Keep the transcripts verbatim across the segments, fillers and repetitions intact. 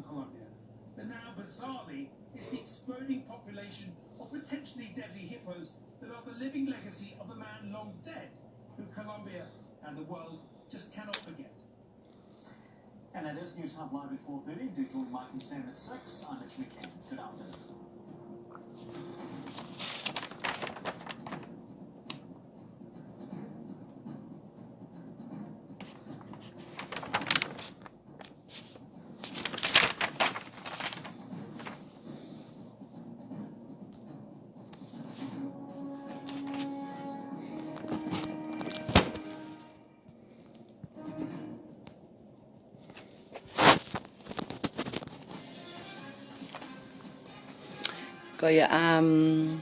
Colombia. But now, bizarrely, it's the exploding population of potentially deadly hippos that are the living legacy of the man long dead, who Colombia and the world just cannot forget. And that is News Hub Live at four thirty. Do join Mike and Sam at six. I'm Mitch McCann. Good afternoon. Ko ia, um,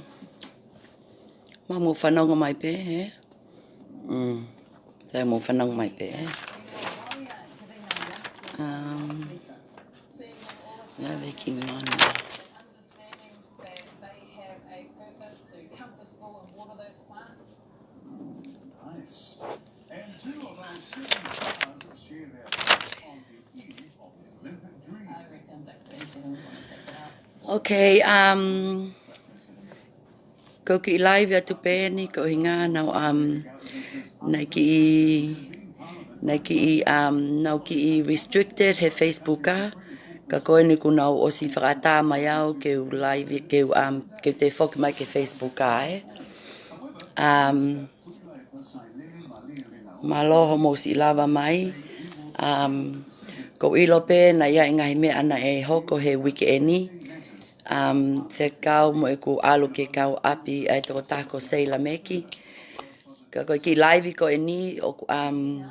mau mou fanongo mai pē, ē? Mm. Sai, mou fanongo mai pē, ē? Um, Lave Kimana. Nice. And two of our shooting stars share their thoughts on the eve of the Olympic dream. Okay, um, ko e kiʻi live atu pē eni, ko e ʻuhinga naʻa, um, naʻe kiʻi, naʻe kiʻi, um, naʻa ku kiʻi restricted he Facebook, ā, ka ko eni kuo nau ʻosi fakaʻatā mai au ke u live, ke u, um, ke u toe foki mai ki he Facebook, ā, ē. Um, Mālō hoʻomou siʻi lava mai. Um, ʻoku ou ʻilo pē naʻe ʻi ai e ngaahi meʻa naʻe hoko he uike eni. Um, fekau mo ʻeku ʻalu ke kau ʻapi ʻa e tokotaha ko Seila Meki. Ka ko e kiʻi live ko eni, ʻoku, um,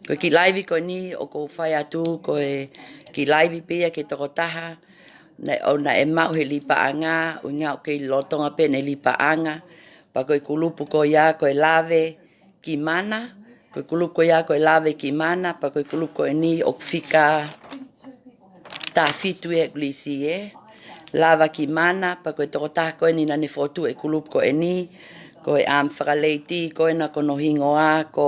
ko e kiʻi live ko eni ʻoku ou fai atu, ko e kiʻi live pē ia ki he tokotaha naʻe, ʻo naʻe maʻu he lī paʻanga, ʻuhinga ʻoku kei lolotonga pē ʻene lī paʻanga. Pea ko e kulupu ko ia ko e Lave Kimana, ko e kulupu ko ia ko e Lave Kimana, pea ko e kulupu ko eni ʻoku fika taha fitu ʻeku lisi, ē. Lave Kimana, pea ko e tokotaha ko eni naʻa ne fokotuʻu e kulupu ko eni, ko e, um, fakaleiti ko ena, ko hono hingoa ko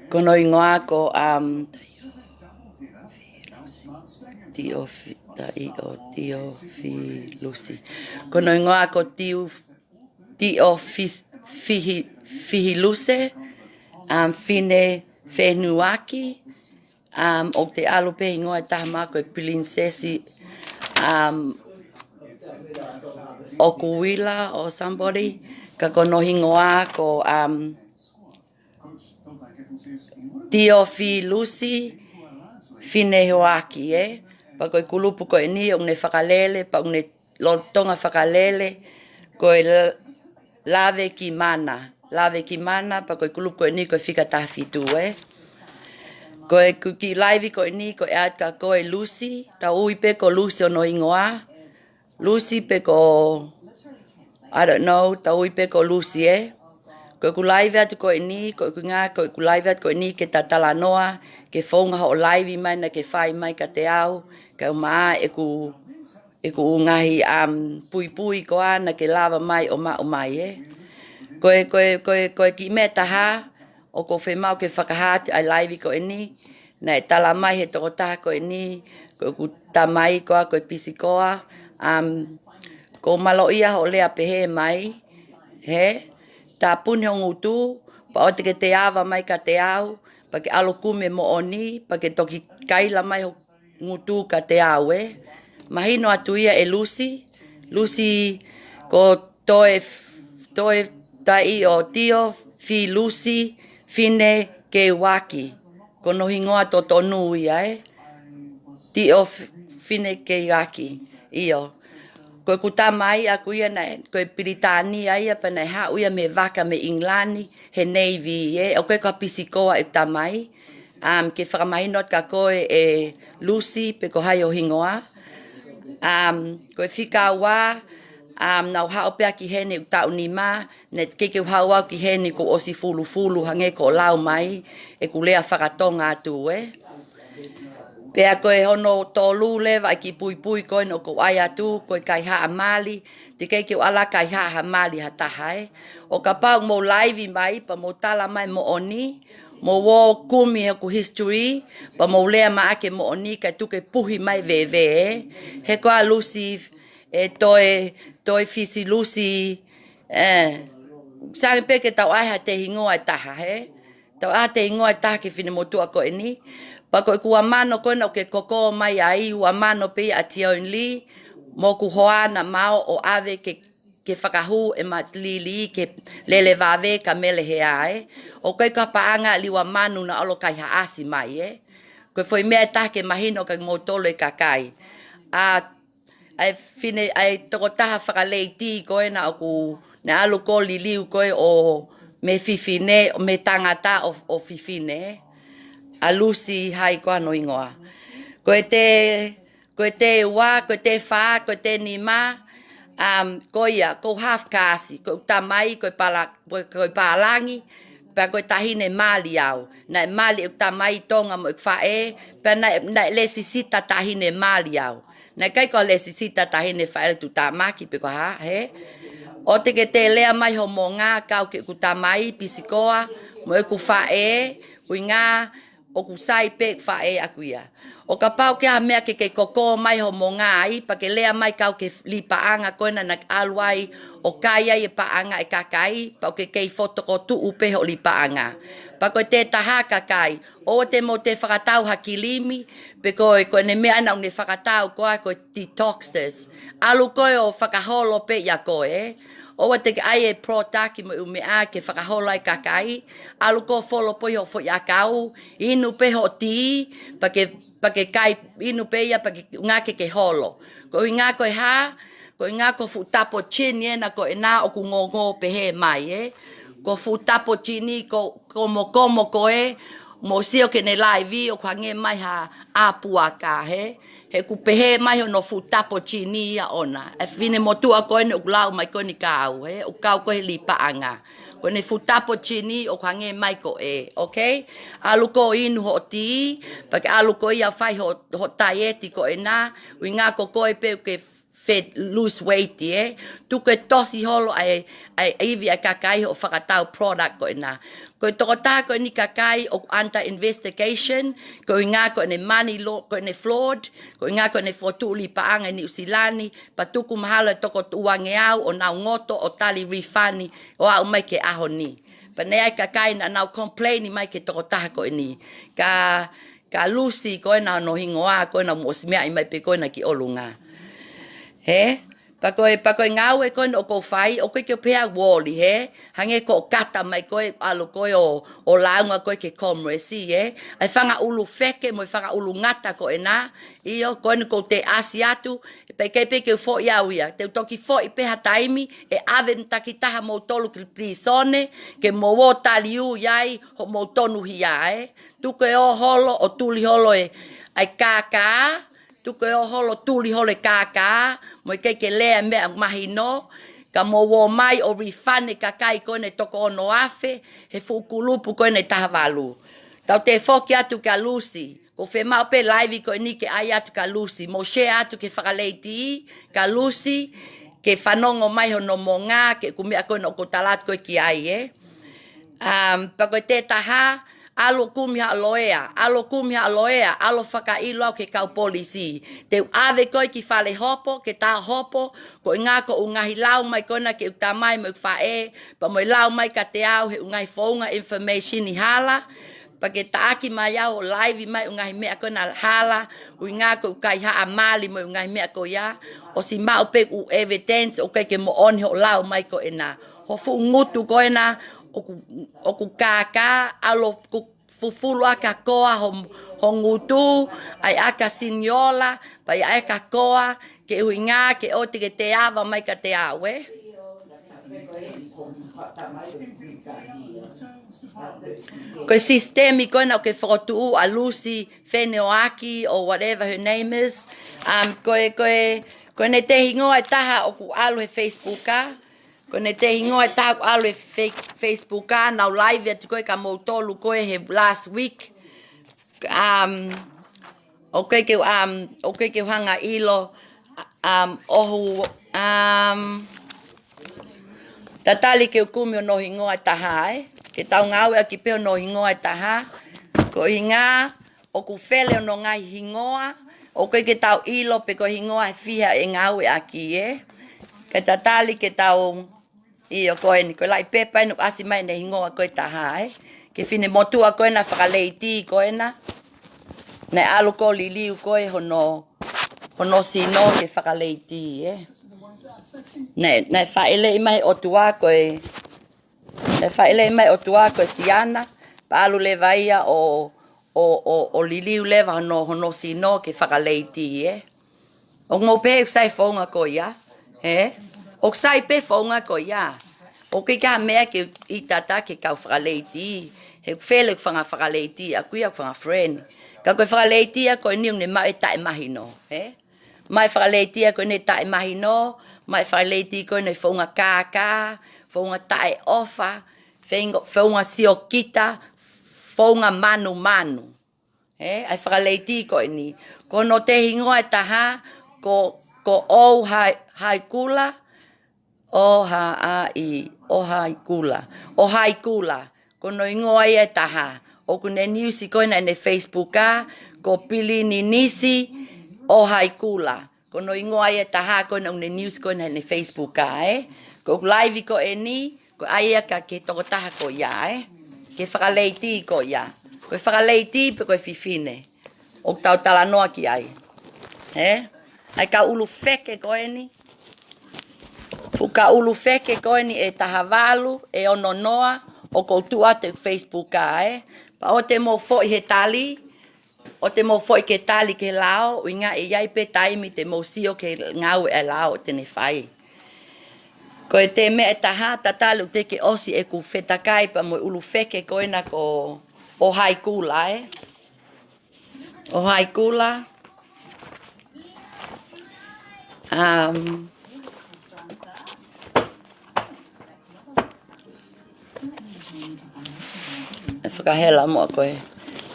Ko hono hingoa ko, um, Tiofi-, ta i o Tiofilusi. Ko hono hingoa ko Tiu-, Tiofis-, Fihi-, Fihiluse, um, Fine Fenuaki, um, ʻoku te ʻalu pē hingoa e taha mai ko e Pilinisesi, um, ʻOkuila or somebody, ka ko hono hingoa ko, um, Tiofilusi Finehoaki, ē. Pea ko e kulupu ko eni ʻoku ne fakalele, pea ʻoku ne lolotonga fakalele, ko e La-, Lave Kimana. Lave Kimana, pea ko e kulupu ko eni ko e fika taha fitu, ē. Ko e kiʻi live ko eni, ko e ʻai atu kia koe Lusi, tau ui pē ko Lusi hono hingoa. Lusi pe ko, I don't know, tau ui pē ko Lusi, ē. Ko ʻeku live atu ko eni, ko ʻeku ʻuhinga, ko ʻeku live atu ko eni ke ta talanoa, ke founga hoʻo live mai naʻa ke fai mai kiate au, kae ʻumaʻā ʻeku, ʻeku ngaahi, um, puipui ko ā naʻa ke lava mai ʻo maʻu mai, ē. Ko e, ko e, ko e, ko e kiʻi meʻa ʻe taha, ʻoku ou fiemaʻu ke fakahā atu ʻa e live ko eni, naʻe tala mai he tokotaha ko eni, ko ʻeku tamai ko ā ko e pisikoa, um, ʻoku ou mālōʻia hoʻo lea pehē mai, he, tāpuni ho ngutu, pea ʻoua te ke toe ava mai kiate au, pea ke ʻalu ʻo kumi e moʻoni, pea ke toki kaila mai ho ngutu kiate au, ē. Mahino atu ia ʻe Lusi, Lusi ko Toe, Toe, ta i o Tiofilusi Finekeuaki. Ko hono hingoa totonu ia, ē. Tio F-, Finekeuaki. ʻIo. Ko ʻeku tamai ʻaʻaku ia naʻe, ko e Pilitānia ia pea naʻe haʻu ia mei he vaka mei ʻIngilani, he Navy, ē. ʻOku ʻikai ko ha pisikoa ʻeku tamai. Um, ke fakamahino atu kia koe ʻe Lusi pe ko hai ho hingoa. Um, ko e fika ua, um, naʻa ku haʻu pē au ki heni ʻeku taʻu nima, naʻe ʻikai ke u haʻu au ki heni kuo ʻosi fulufulu hangē ko hoʻo lau mai, ʻeku lea fakatonga atu, ē. Pea ko e hono tolu leva ʻa e kiʻi puipui ko eni ʻoku ou ʻai atu, ko e kaihaʻa mali, teʻeki ke u ala kaihaʻa ha mali ha taha, ē. ʻO kapau ʻoku mou live mai, pea mou tala mai moʻoni, Mou ō kumi hoku history, pea mou lea maʻa ke moʻoni kae tuku ke puhi mai veve, ē. He ko ā Lucy, ʻe toe, toe fisi Lucy, ē. Sai pē ke tau ʻai ha toe hingoa ʻe taha, hē? Tau ʻai ha toe hingoa ʻe taha ki he finemotuʻa ko eni. Pea ko ʻeku ua mano ko ena ʻoku ke koko mai ai, ua mano pē ia ʻa Tionili, mo ʻeku hoa naʻa mau ō ʻo ʻave ke ke fakahū ʻe Malili ke lele vave ka mele hea, ē. ʻOku ʻikai ko ha paʻanga ʻa Liua Manu naʻa ʻalu ʻo kaihaʻasi mai, ē. Ko e foʻi meʻa ʻe taha ke mahino kia moutolu ʻe kakai. ʻA, ʻa e fine, ʻa e tokotaha fakaleiti ko ena ʻoku ne ʻalu ko ē ʻo liliu ko ē ʻo mei fefine, ʻo mei tangata ʻo, ʻo fefine, ē. ʻA Lucy hai ko hono hingoa. Ko e te Ko e te ua, ko e te fā, ko e te nima, um, ko ia, ko e half kasi, ko e tamai, ko e pala-, ko e, ko e pālangi, pea ko e taʻahine mali au. Naʻe mali ʻeku tamai ʻi Tonga mo ʻeku faʻē, pea naʻe, naʻe lēsisita taʻahine mali au. Naʻe ʻikai ko e lēsisita taʻahine faʻē ʻo Tuʻutāmaki pe ko e hā, hē? ʻOua te ke toe lea mai hoʻo mongā kau ki heʻeku tamai, pisikoa, mo ʻeku faʻē, ʻuhinga, ʻoku sai pē ʻeku faʻē ʻaʻaku ia. ʻO kapau ko ha meʻa ke ke koko mai hoʻo mongā ai, pea ke lea mai kau ki he lipaʻanga ko ena naʻa ke ʻalu ai ʻo kai ai e paʻanga ʻa e kakai, pea ʻoku ke kei fokotuʻu pē hoʻo lipaʻanga. Pea ko e te taha kakai, ʻoua te mou toe fakatau ha kilimi, pe ko e, ko ʻene meʻa naʻa ne fakatau ko ā ko e detoxes. ʻAlu koe ʻo fakaholo pē ia ko ē. ʻOua te ke ʻai e product mo e ʻū meʻa ke fakaholo ai e kakai. ʻAlu koe ʻo folo pē hoʻo foʻi ʻakau, inu pē hoʻo tī, pea ke, pea ke kai, inu pē ia pea ke ʻuhinga ke ke holo. Ko e ʻuhinga ko e hā, ko e ʻuhinga ko e fuʻu tapo tini ena ko ena ʻoku ngongō pehē mai, ē. Ko e fuʻu tapo tini ko, komokomo ko ē, mou sio ki heʻene laivi ʻoku hangē mai ha ʻā puaka, hē. He ʻoku pehē mai hono fuʻu tapo tini ia ʻona. ʻA e finemotuʻa ko eni ʻoku lau mai ko eni kia au, hē. ʻOku kau ko ē he lipaʻanga. Ko ʻene fuʻu tapo tini ʻoku hangē mai ko ē, okay? ʻAlu koe inu hoʻo tī, pea ke ʻalu koe ia ʻo fai hoʻo, hoʻo taieti ko ena, ʻuhinga ko koe pē ʻoku ke fē lose weight, ē. Tuku ke tosi holo ʻa e, ʻa e ivi ʻa e kakai hoʻo fakatau product ko ena. Ko e tokotaha ko eni kakai ʻoku under investigation, ko e ʻuhinga ko ʻene money laun-, ko ʻene fraud, ko e ʻuhinga ko ʻene fokotuʻu lipaʻanga ʻi Nuʻu Sila ni, pea tuku mahalo ʻe toko uangeau ʻo nau ngoto ʻo tali refund ʻo aʻu mai ki he ʻaho ni. Pea naʻe ʻi ai e kakai naʻa nau complain mai ki he tokotaha ko eni. Ka, ka Lucy ko ena hono hingoa, ko ena mou ʻosi meaʻi mai pē ko ena ki ʻolunga. Hē? Pea ko e, pea ko e ngāue ko ena ʻoku ou fai, ʻoku ʻikai ke u pehē au ʻoku oli, hē? Hangē ko e kata mai ko ē, ʻalu ko ē ʻo, ʻo lāunga ko ē ki he Commerce, ē? ʻA e fanga ʻulu feke mo e fanga ʻulu ngata ko ena, ʻio, ko ena ʻoku ou toe ʻasi atu, pea ʻikai pē ke u foʻi au ia. Te u toki foʻi pē ha taimi, ʻe ʻave mei takitaha moutolu ki pilīsone, ke mou ō ʻo tali ui ai hoʻomou tonuhia, ē. Tuku ke ō holo, ʻo tuli holo e, ʻa e kākā, tuku ke ō holo, tuli holo e kākā, mo e ʻikai ke lea meʻa mahino, ka mou ō mai ʻo refund e kakai ko ena ʻe toko ono afe, he fuʻu kulupu ko ena ʻe taha valu. Tau toe foki atu kia Lucy. ʻOku ou fiemaʻu pē laivi ko eni ke ʻai atu kia Lucy. Mou share atu ki he fakaleiti kia Lucy, ke fanongo mai hono mongā, ki he ʻū meʻa ko ena ʻoku ou tala atu ko ē ki ai, ē. Um, pea ko e te taha, ʻalu ʻo kumi haʻo loea, ʻalu ʻo kumi haʻo loea, ʻalu ʻo fakaʻilo au ki he kau polisi. Te u ʻave koe ki fale hopo, ke ta hopo, ko e ʻuhinga ko e ʻū ngaahi lau mai ko ena ki heʻeku tamai mo ʻeku faʻē, pea mo e lau mai kiate au he ʻū ngaahi founga information ʻi hala, pea ke taʻaki mai au ʻo laivi mai e ʻū ngaahi meʻa ko ena hala, ʻuhinga ko ʻeku kaihaʻa mali mo e ʻū ngaahi meʻa ko ia, ʻosi maʻu pē ʻeku evidence ʻoku ʻikai ke moʻoni hoʻo lau mai ko ena. Hoʻo fuʻu ngutu ko ena, ʻoku, ʻoku kākā, ʻalu ʻo fufulu ʻaki ʻa e koa ho, ho ngutu, ʻai ʻaki ʻa e siniola, pea ʻai ʻaki ʻa e koa, ke ʻuhinga, ke ʻoua te ke toe ava mai kiate au, ē. Ko e sisitemi ko ena ʻoku ke fokotuʻu ʻa Lucy Feneoaki, or whatever her name is. Um, ko e, ko e, ko ʻene toe hingoa ʻe taha ʻoku ʻalu he Facebook, ā. Ko ʻene toe hingoa ʻe taha ʻoku ʻalu he fe-, Facebook, ā, naʻa ku laivi atu ko ē kia moutolu ko ē he last week. Um, ʻoku ʻikai ke, um, ʻoku ʻikai ke u hanga ʻo ʻilo, um, ʻoku ou, um, tatali ke u kumi hono hingoa ʻe taha, ē. Ke tau ngāueʻaki pē hono hingoa ʻe taha. Ko e ʻuhinga ʻoku fele hono ngaahi hingoa, ʻoku ʻikai ke tau ʻilo pe ko e hingoa ʻe fiha ʻe ngāueʻaki, ē. Kae tatali ke tau, ʻio ko eni, ko e laʻi pepa eni ʻoku ʻasi mai ʻene hingoa ko ē ʻe taha, ē. Ko e finemotuʻa ko ena fakaleiti ko ena. Naʻe ʻalu ʻo liliu ko ē hono, hono sino ke fakaleiti, ē. Naʻe, naʻe fāʻeleʻi mai ʻe he ʻOtua ko e, naʻe fāʻeleʻi mai ʻe he ʻOtua ko e siana, pea ʻalu leva ia ʻo, ʻo, ʻo, ʻo liliu leva hono, hono sino ke fakaleiti, ē. ʻOku mou pehē ʻoku sai e founga ko ia, ē? ʻOku sai pē e founga ko ia. ʻOku ʻikai ha meʻa ke ʻitata ki he kau fakaleiti. He ʻoku fele ʻeku fanga fakaleiti, ʻaʻaku ia ʻeku fanga friend. Ka ko e fakaleiti ia ko eni ʻoku ne maʻu e taʻemahino, ē? Maʻu e fakaleiti ia ko eni e taʻemahino, maʻu e fakaleiti ko eni e founga kākā, founga taʻeʻofa, feingo-, founga siokita, founga manumanu. Ē, ʻa e fakaleiti ko eni. Ko hono toe hingoa ʻe taha, ko, ko ʻOu Hai-, Haikula, ʻO Ha-, ʻa, ʻi, ʻO Haikula. ʻO Haikula. Ko hono hingoa ia ʻe taha. ʻOku ne niusi ko ena ʻene Facebook ʻa, ko Pilininisi ʻO Haikula. Ko hono hingoa ia ʻe taha ko ena ʻoku ne niusi ko ena ʻene Facebook ʻa, ē. Ko ʻeku live ko eni, ko e ʻai ia ka ki he tokotaha ko ia, ē. Ki he fakaleiti ko ia. Ko e fakaleiti pe ko e fefine. ʻOku tau talanoa ki ai. Ē? ʻA e kau ʻulu feke ko eni. Fuʻu kau ʻulu feke ko eni ʻe taha valu, ʻe ono noa, ʻoku ou tuʻu atu ʻeku Facebook ʻa, ē. Pea ʻoua te mou foʻi he tali, ʻoua te mou foʻi ke tali ki he lao, ʻuhinga ʻe ʻi ai pē taimi te mou sio ki he ngāue ʻa e lao ʻoku te ne fai. Ko e toe meʻa ʻe taha, tatali ʻoku teʻeki ke ʻosi ʻeku fetakai pea mo e ʻulu feke ko ena ko ʻO Haikula, ē. ʻO Haikula. Um, ʻe fakahela muʻa ko ē.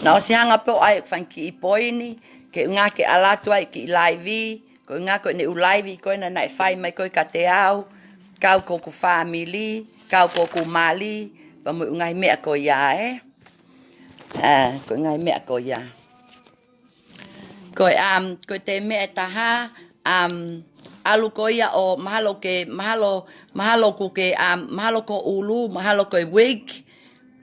Naʻe ʻosi hanga pē ʻo ʻai e fanga kiʻi poini, ke ʻuhinga ke ʻalu atu ai e kiʻi live, ko e ʻuhinga ko ʻene ʻū live ko ena naʻe fai mai ko ē kiate au, kau ko hoku fāmili, kau ko hoku mali, pea mo e ʻū ngaahi meʻa ko ia, ē. Ā, ko e ngaahi meʻa ko ia. Ko e, um, ko e toe meʻa ʻe taha, um, ʻalu ko ia ʻo mahalo ke, mahalo, mahalo ʻoku ke, um, mahalo ko e ʻulu, mahalo ko e wig,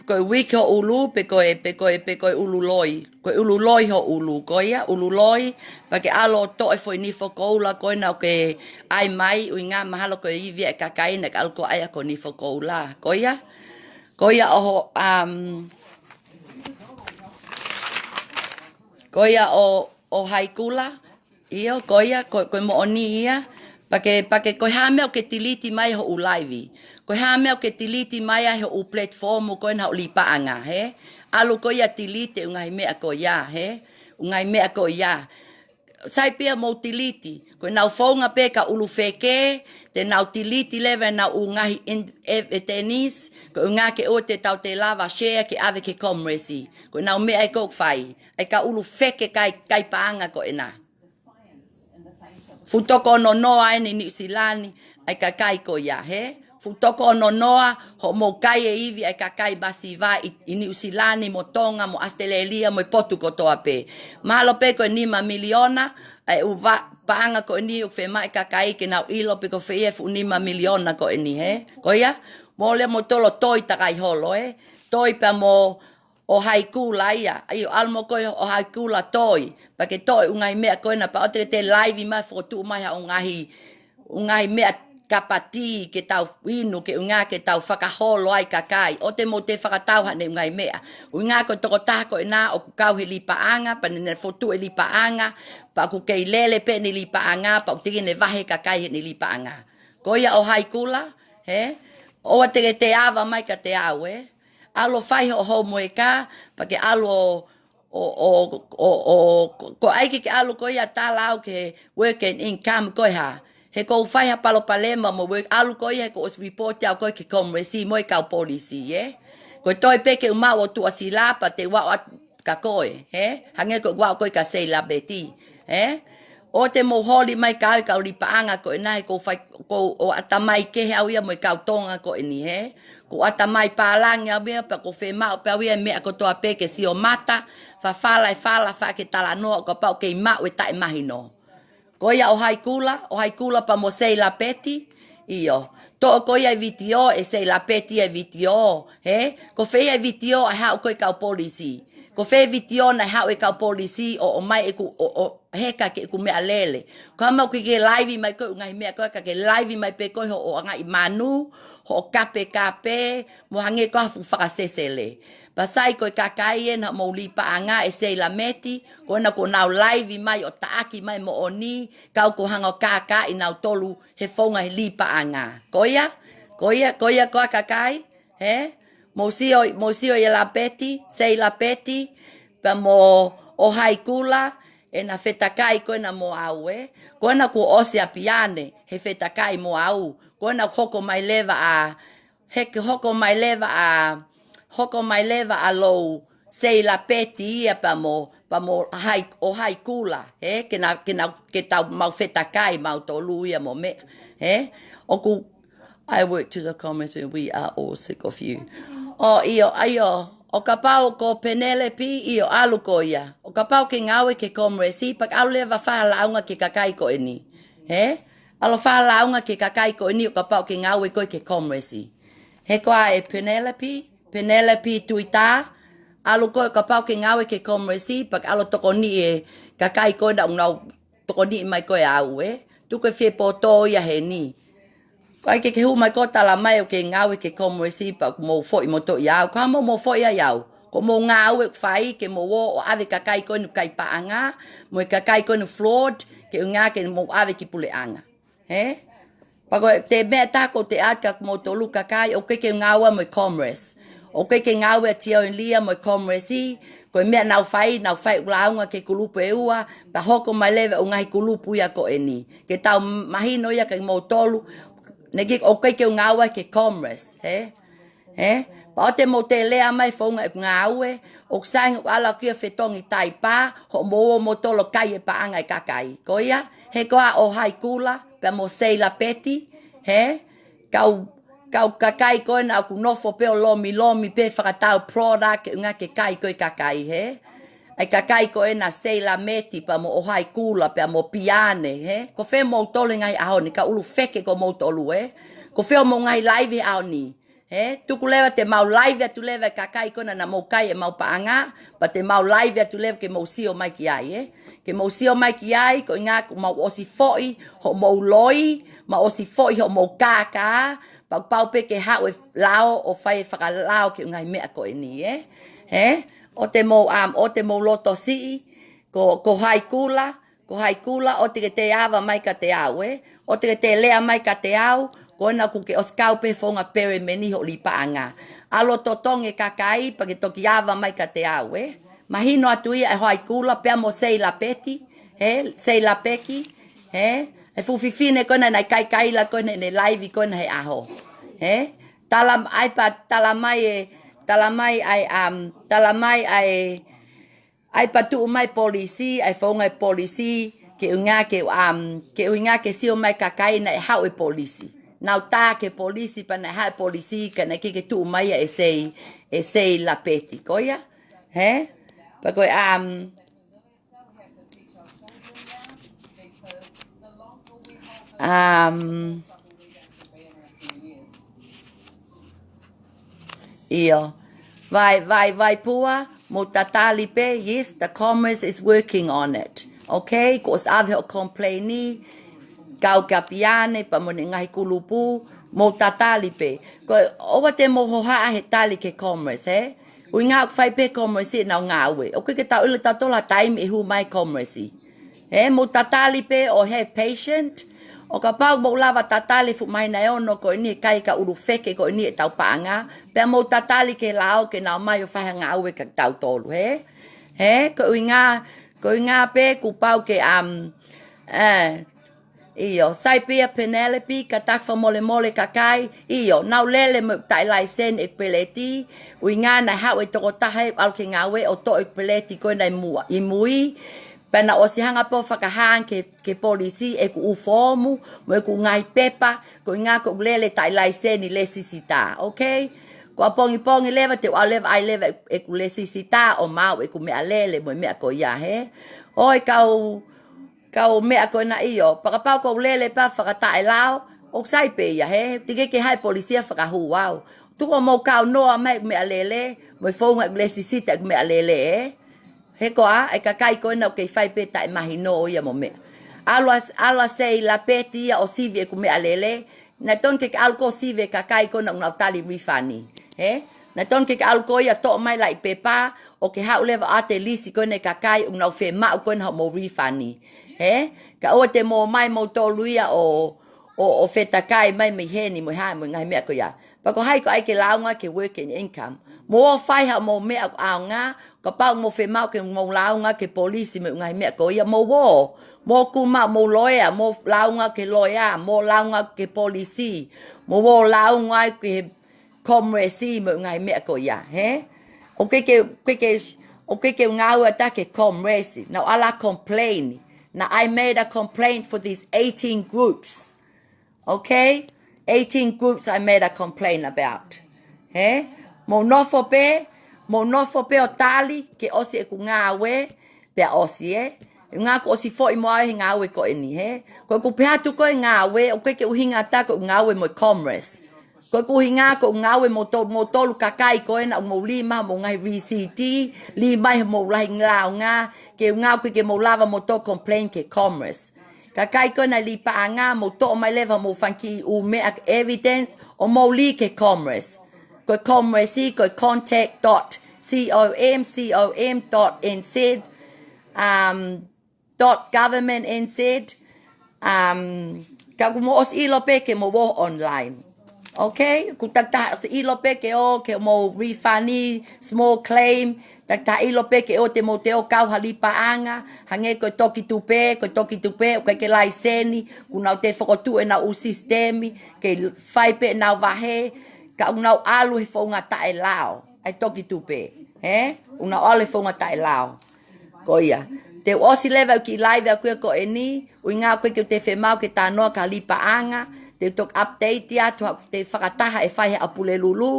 ko e wig hoʻo ʻulu, pe ko e, pe ko e, pe ko e ʻulu loi, ko e ʻulu loi hoʻo ʻulu, ko ia, ʻulu loi, pea ke ʻalu ʻo toʻo e foʻi nifo koula ko ena ʻoku ke ʻai mai, ʻuhinga mahalo ko e ivi ʻa e kakai naʻa ke ʻalu ʻo ʻai ʻaki hoʻo nifo koula, ko ia, ko ia ʻo, um, ko ia ʻo, ʻO Haikula, ʻio, ko ia, ko, ko e moʻoni ia, pea ke, pea ke ko e hā e meʻa ʻoku ke tiliti mai hoʻo live. Ko e hā e meʻa ʻoku ke tiliti mai ai hoʻo platform ko ena hoʻo lipaʻanga, hē? ʻAlu ko ia ʻo tiliti e ʻū ngaahi meʻa ko ia, hē? ʻŪ ngaahi meʻa ko ia. Sai pē ia mou tiliti. Ko ʻenau founga pē e kau ʻulu feke, te nau tiliti leva ʻenau ʻū ngaahi in-, evidence, ko e ʻuhinga ke ʻoua te tau toe lava share ke ʻave ki he Kōmulesi. Ko ʻenau meʻa ē ʻoku fai. ʻA e kau ʻulu feke kai, kai paʻanga ko ena. Fuʻu toko ono noa eni ʻi Niu Silani, ʻa e kakai ko ia, hē? Fuʻu toko ono noa, hoʻomou kai e ivi ʻa e kakai masiva ʻi, ʻi Niu Silani, mo Tonga, mo ʻAositelēlia, mo e potu kotoa pē. Mahalo pē ko e nima miliona, ʻa e ʻū va-, paʻanga ko eni ʻoku fiemaʻu ʻe he kakai ke nau ʻilo pe ko fē ia e fuʻu nima miliona ko eni, hē? Ko ia, mole mo tolo toi takai holo, ē? Toi pea mo ʻO Haikula ia, ʻio ʻalu mo koe ʻo Haikula toi, pea ke toʻo e ʻū ngaahi meʻa ko ena pea ʻoua te ke toe live mai fokotuʻu mai haʻo ngaahi, ʻū ngaahi meʻa kapati ke tau inu, ke ʻuhinga ke tau fakaholo ai kakai, ʻoua te mou toe fakatau haʻane ʻū ngaahi meʻa. ʻUhinga ko e tokotaha ko ena ʻoku kau he lipaʻanga, pea ne, ne fokotuʻu e lipaʻanga, pea ʻoku kei lele pē ʻene lipaʻanga, pea ʻoku teʻeki ke ne vahe kakai heʻene lipaʻanga. Ko ia ʻO Haikula, hē? ʻOua te ke toe ava mai kiate au, ē? ʻAlu ʻo fai hoʻo homework, pea ke ʻalu ʻo, ʻo, ʻo, ʻo, ʻo, ko, ko ʻai ke ke ʻalu ko ia ʻo tala au ki he work and income ko e hā. He ʻoku ou fai ha palopalema mo e work, ʻalu ko ia he kuo ʻosi report au ko ē ki he Kōmulesi mo e kau polisi, ē. Ko e toe pē ke u maʻu ʻo tuʻasila pea te u ʻalu atu kia koe, hē? Hangē ko ʻeku ʻalu ko ē kia Seilabeti, hē? ʻOua te mou holi mai kia au e kau lipaʻanga ko ena he ʻoku ou fai, ʻoku ou ʻatamai kehe au ia mo e kau Tonga ko eni, hē? Ko ʻata mai pālangi au ia, pea ko fē maʻu pē au ia e meʻa kotoa pē ke sio mata, fafala e fala, faʻa ke talanoa, ʻo kapau kei maʻu e taʻemahino. Ko ia ʻo Haikula, ʻo Haikula pea mo Seila Peti, ʻio. Toʻo ko ia e vitiō, ʻe Seila Peti e vitiō, hē? Ko fē ia e vitiō ʻe haʻu ko e kau polisi? Ko fē vitiō naʻe haʻu e kau polisi ʻo, ʻomai ʻeku, ʻo, ʻo, heka ke ʻeku meʻalele. Ko e hā mai ʻoku ke laivi mai ko e ʻū ngaahi meʻa ko ē, ka ke laivi mai pē ko e hoʻo ʻangaʻi manu, hoʻo kapekape, mo hangē ko ha fuʻu fakasesele. Pea sai ko e kakai ena mou lī paʻanga ʻe Seila Meti, ko ena kuo nau laivi mai ʻo taʻaki mai moʻoni, kau ko hanga ʻo kākaaʻi nautolu he founga he lī paʻanga. Ko ia, ko ia, ko ia ko e kakai, hē? Mou sio, mou sio ia Lapeti, Seila Peti, pea mo ʻo Haikula, ʻena fetakai ko ena mo au ē. Ko ena kuo ʻosi ʻa Piane, he fetakai mo au. Ko ena hoko mai leva ʻa, he ke hoko mai leva ʻa, hoko mai leva ʻa Lou, Seila Peti ia pea mo, pea mo Hai, ʻo Haikula, hē? Ke na, ke na, ke tau mau fetakai mautolu ia mo meʻa, hē? ʻOku, I work to the comments and we are all sick of you. ʻO, ʻio, ʻio, ʻo kapau ko Penelope, ʻio, ʻalu ko ia. ʻO kapau ke ngāue ki he Commerce, pea ʻalu leva fai ha lāunga ki he kakai ko eni. Hē? ʻAlu fai ha lāunga ki he kakai ko eni ʻo kapau ke ngāue koe ki he Commerce. Hē koā ʻe Penelope, Penelope Tuita, ʻalu koe ʻo kapau ke ngāue ki he Commerce, pea ʻalu tokoniʻi e kakai ko ena ʻoku nau tokoniʻi mai koe ʻe au ē. Tuku e fie poto ia heni. Ko ai ke ke hū mai ko e tala mai ʻoku ke ngāue ki he Commerce pea ʻoku mou foʻi moutolu ʻia au. Ko e hā mou mou foʻi ai au? Ko hoʻomou ngāue ʻoku fai ke mou ō ʻo ʻave kakai ko eni ʻoku kai paʻanga, mo e kakai ko eni ʻoku fraud, ke ʻuhinga ke mou ʻave ki puleʻanga. Hē? Pea ko e meʻa ʻe taha ʻoku ou ʻoatu kia moutolu kakai, ʻoku ʻikai ke ngāue mo e Commerce. ʻOku ʻikai ke ngāue ʻa Tio ʻIlia mo e Commerce, ko e meʻa naʻa nau fai, naʻa nau fai ʻū lāunga ki he kulupu ʻe ua, pea hoko mai leva ʻū ngaahi kulupu ia ko eni. Ke tau mahino ia kia moutolu, neʻe ʻikai, ʻoku ʻikai ke u ngāue ki he Commerce, hē? Hē? Pea ʻoua te mou toe lea mai founga ʻeku ngāue, ʻoku sai ʻeku ʻalu au ki he fetongi taipa, hoʻomou ō moutolu ʻo kai e paʻanga e kakai. Ko ia, hē koā ʻo Haikula, pea mo Seila Peti, hē? Kau, kau kakai ko ena ʻoku nofo pē ʻo lomilomi pē fakatau product ke ʻuhinga ke kai ko e kakai, hē? ʻAi kakai ko ena Seila Meti pea mo ʻo Haikula pea mo Piane, hē? Ko fē moutolu he ngaahi ʻaho ni, kau ʻulu feke ko moutolu, hē? Ko fē hoʻomou ngaahi laivi he ʻaho ni? Hē? Tuku leva te mau laivi atu leva e kakai ko ena naʻa mou kai ʻemau paʻanga, pea te mau laivi atu leva ke mou sio mai ki ai, ē? Ke mou sio mai ki ai, ko e ʻuhinga kuo mau ʻosi foʻi hoʻomou loi, mau ʻosi foʻi hoʻomou kākā, pea pau pē ke haʻu e lao ʻo fai e fakalao ki he ngaahi meʻa ko eni, ē? Hē? ʻOua te mou, um, ʻoua te mou loto siʻi, ko, ko Haikula, ko Haikula, ʻoua te ke toe ava mai kiate au, ē? ʻOua te ke toe lea mai kiate au, ko ena kuo ke ʻosi kau pē he founga pelemeni hoʻo lī paʻanga. ʻAlu ʻo totongi e kakai, pea ke toki ava mai kiate au, ē? Mahino atu ia ʻe Haikula, pea mo Seila Peti, hē? Seila Peki, hē? E fuʻu fefine ko ena naʻe kaikaila ko ena ʻene laivi ko ena he ʻaho. Hē? Tala, ʻai pea tala mai e, tala mai ʻa e, um, tala mai ʻa e, ʻai pea tuʻu mai polisi, ʻa e founga e polisi, ke ʻuhinga ke, um, ke ʻuhinga ke sio mai kakai naʻe haʻu e polisi. Nau tā ki he polisi pea naʻe haʻu e polisi, ka naʻe ʻikai ke tuʻu mai ia ʻe Sei, ʻe Seila Peti. Ko ia? Hē? Pea ko e, um, Um, ʻio. Vai, vai, vai pua, mou tatali pē, yes, the Commerce is working on it. Okay, kuo ʻosi ʻave hoʻo complain, kau kia Piane, pea mo ʻene ngaahi kulupu, mou tatali pē. Ko e, ʻoua te mou hohaʻa he tali ki he Commerce, hē? ʻUhinga ʻoku fai pē Commerce ʻenau ngāue. ʻOku ʻikai ke tau ʻilo tautolu ha taimi ʻe hū mai Commerce. Hē, mou tatali pē ʻo have patient. ʻO kapau mou lava tatali fuʻu māhina ʻe ono ko eni he kai e kau ʻulu feke ko eni ʻetau paʻanga, pea mou tatali ki he lao ke nau ō mai ʻo fai ha ngāue kia tautolu, hē? Hē, ko e ʻuhinga, ko e ʻuhinga pē kuo pau ke, um, ē, ʻio, sai pē ia Penelope, kātaki fakamolemole kakai, ʻio, nau lele mo e taʻe laiseni ʻeku peleti, ʻuhinga naʻe haʻu e tokotaha ʻo ʻalu ki he ngāue ʻo toʻo ʻeku peleti ko ena ʻi mua, ʻi mui, pea naʻe ʻosi hanga pē ʻo fakahā ange ki he, ki he polisi ʻeku ʻū foomu, mo ʻeku ngaahi pepa, ko e ʻuhinga ʻoku ou lele taʻe laiseni lēsisita, okay? Ko ʻapongipongi leva te u ʻalu leva ai leva ʻeku lēsisita ʻo maʻu ʻeku meʻalele mo e meʻa ko ia, hē? ʻOi, kau, kau meʻa ko ena ʻio, pea kapau ʻoku ou lele pē fakataʻelao, ʻoku sai pē ia, hē? Teʻeki ke ʻi ai ha polisi ia ʻe fakahū au. Tuku hoʻomou kaunoa mai ʻeku meʻalele mo e founga ʻeku lēsisita ʻeku meʻalele, ē? He ko e, ʻa e kakai ko ena ʻoku kei fai pē taʻemahino ia mo e meʻa. ʻAlu ʻa, ʻalu ʻa Seilapeki ia ʻo sivi ʻeku meʻalele. Naʻe tonu ke ke ʻalu koe ʻo sivi e kakai ko ena ʻoku nau tali refund, hē? Naʻe tonu ke ke ʻalu koe ia ʻo toʻo mai e laʻi pepa ʻo ke haʻu leva ʻo ʻoatu e lisi ko ena e kakai ʻoku nau fiemaʻu ko ena hoʻomou refund, hē? Kae ʻoua te mou ō mai moutolu ia ʻo, ʻo, ʻo fetakai mai mei heni mo e hā mo e ngaahi meʻa ko ia. Pea ko hai ʻoku ʻai ke lāunga ki he working income? Mou ō ʻo fai haʻamou meʻa ʻoku ʻaonga, kapau ʻoku mou fiemaʻu ke mou lāunga ki he polisi mo e ngaahi meʻa ko ia, mou ō. Mou kumi haʻamou loea, mou lāunga ki he loea, mou lāunga ki he polisi, mou ō ʻo lāunga ai ki he Commerce mo e ngaahi meʻa ko ia, hē? ʻOku ʻikai ke, ʻoku ʻikai ke, ʻoku ʻikai ke u ngāue atu ki he Commerce. Naʻa ku ʻalu ʻo complain. Now I made a complaint for these eighteen groups. Okay? Eighteen groups I made a complaint about. Hē? Mou nofo pē, mou nofo pē ʻo tali ke ʻosi ʻeku ngāue, pea ʻosi, ē? ʻUhinga kuo ʻosi foʻi mo au he ngāue ko eni, hē? Ko ʻeku pehē atu ko e ngāue, ʻoku ʻikai ke ʻuhinga atu ko ʻeku ngāue mo e Commerce. Ko ʻeku ʻuhinga ko ʻeku ngāue mo to-, moutolu kakai ko ena ʻoku mou lī mai hoʻomou ngaahi rīsiti, lī mai hoʻomou lahi lāunga, ke ʻuhinga ʻoku ʻikai ke mou lava moutolu ʻo complain ki he Commerce. Kakai ko ena lī paʻanga, mou toʻo mai leva hoʻomou fanga kiʻi ʻū meʻa evidence, ʻo mou lī ki he Commerce. Ko e Commerce, ko e contact dot com, com dot N Z, um, dot government N Z, um, ka kuo mou ʻosi ʻilo pē ke mou ō online. Okay? Kuo takitaha ʻosi ʻilo pē ke ō, ke mou refund, small claim, takitaha ʻilo pē ke ō te mou toe ō ʻo kau ha lī paʻanga, hangē ko e toki tupe, ko e toki tupe, ʻoku ʻikai ke laiseni, kuo nau toe fokotuʻu ʻenau ʻū sisitemi, ke fai pē ʻenau vahe, ka ʻoku nau ʻalu he founga taʻelao, ʻa e toki tupe, hē? ʻOku nau ʻalu he founga taʻelao. Ko ia. Te u ʻosi leva ʻeku kiʻi live ʻaku ia ko eni, ʻuhinga ʻoku ʻikai ke u toe fiemaʻu ke talanoa ki ha lī paʻanga, te u toki update atu, haʻaku toe fakataha ʻe fai he ʻaho Pulelulu,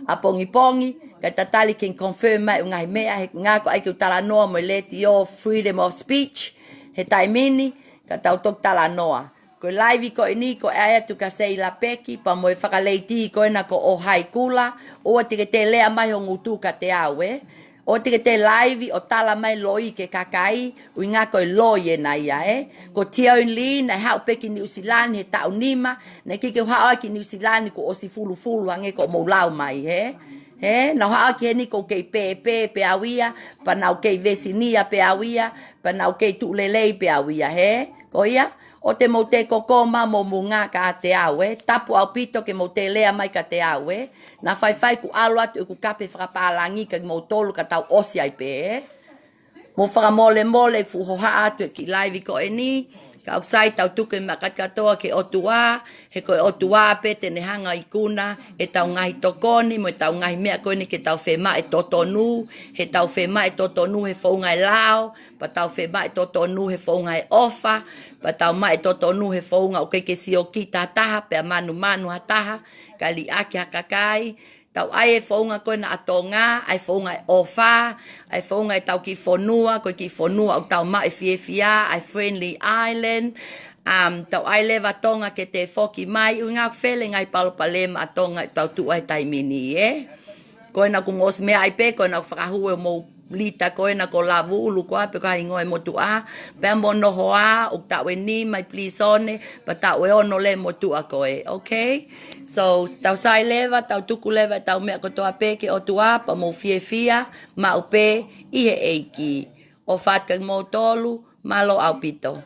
ʻapongipongi, kae tatali ke confirm mai e ngaahi meʻa, he ʻuhinga ʻoku ʻikai ke u talanoa mo e letiō freedom of speech, he taimi ni, ka tau toki talanoa. Ko e live ko eni, ko e ʻai atu kia Seilapeki, pea mo e fakaleiti ko ena ko ʻOhaikula, ʻoua te ke toe lea mai ho ngutu kiate au, ē. ʻOua te ke toe live ʻo tala mai loi ki he kakai, ʻuhinga ko e loi ena ia, ē. Ko Tioni Lī, naʻe haʻu pē ki New Zealand he taʻu nima, naʻe ʻikai ke u haʻu ai ki New Zealand kuo ʻosi fulufulu hangē ko hoʻomou lau mai, hē. Hē, naʻa ku haʻu ai ki heni ʻoku ou kei pēpē pē au ia, pea naʻa ku kei vesinia pē au ia, pea naʻa ku kei tuʻu lelei pē au ia, hē. Ko ia, ʻoua te mou toe koko mai mo mou ngā kiate au, ē. Tapu ʻaupito ke mou toe lea mai kiate au, ē. Naʻa faifai kuo ʻalu atu ʻeku kape fakapālangi kia kimoutolu ka tau ʻosi ai pē, ē. Mou fakamolemole ʻeku fuʻu hohaʻa atu he kiʻi live ko eni, ka ʻoku sai tau tuku e meʻa kātoa ki he ʻOtua, he ko e ʻOtua pē te ne hanga ʻo ikuna ʻetau ngaahi tokoni mo ʻetau ngaahi meʻa ko eni ke tau fiemaʻu e totonu, he tau fiemaʻu e totonu he founga e lao, pea tau fiemaʻu e totonu he founga e ʻofa, pea tau maʻu e totonu he founga ʻoku ʻikai ke siokita ha taha, pea manumanu ha taha, kae liʻaki ha kakai, tau ʻai e founga ko ena ʻa Tonga, ʻa e founga e ʻofa, ʻa e founga ʻetau kiʻi fonua, ko e kiʻi fonua ʻoku tau maʻu e fiefia, ʻa e friendly island, um, tau ʻai leva ʻa Tonga ke toe foki mai, ʻuhinga ʻoku fele e ngaahi palopalema ʻa Tonga ʻoku tau tuʻu ai he taimi ni, ē. Ko ena kuo mou ʻosi meaʻi pē, ko ena ʻoku fakahū ʻe hoʻomou lita ko ena ko Lavuʻulu koā pe ko e hā e hingoa e motuʻa, pea mo Nohoa, ʻoku taʻu ʻe nima ʻi pilīsone, pea taʻu ʻe ono leva e motuʻa ko ē, okay? So, tau sai leva, tau tuku leva ʻetau meʻa kotoa pē ki he ʻOtua, pea mou fiefia maʻu pē ʻi he ʻEiki. ʻOfa atu kia kimoutolu, mālō ʻaupito.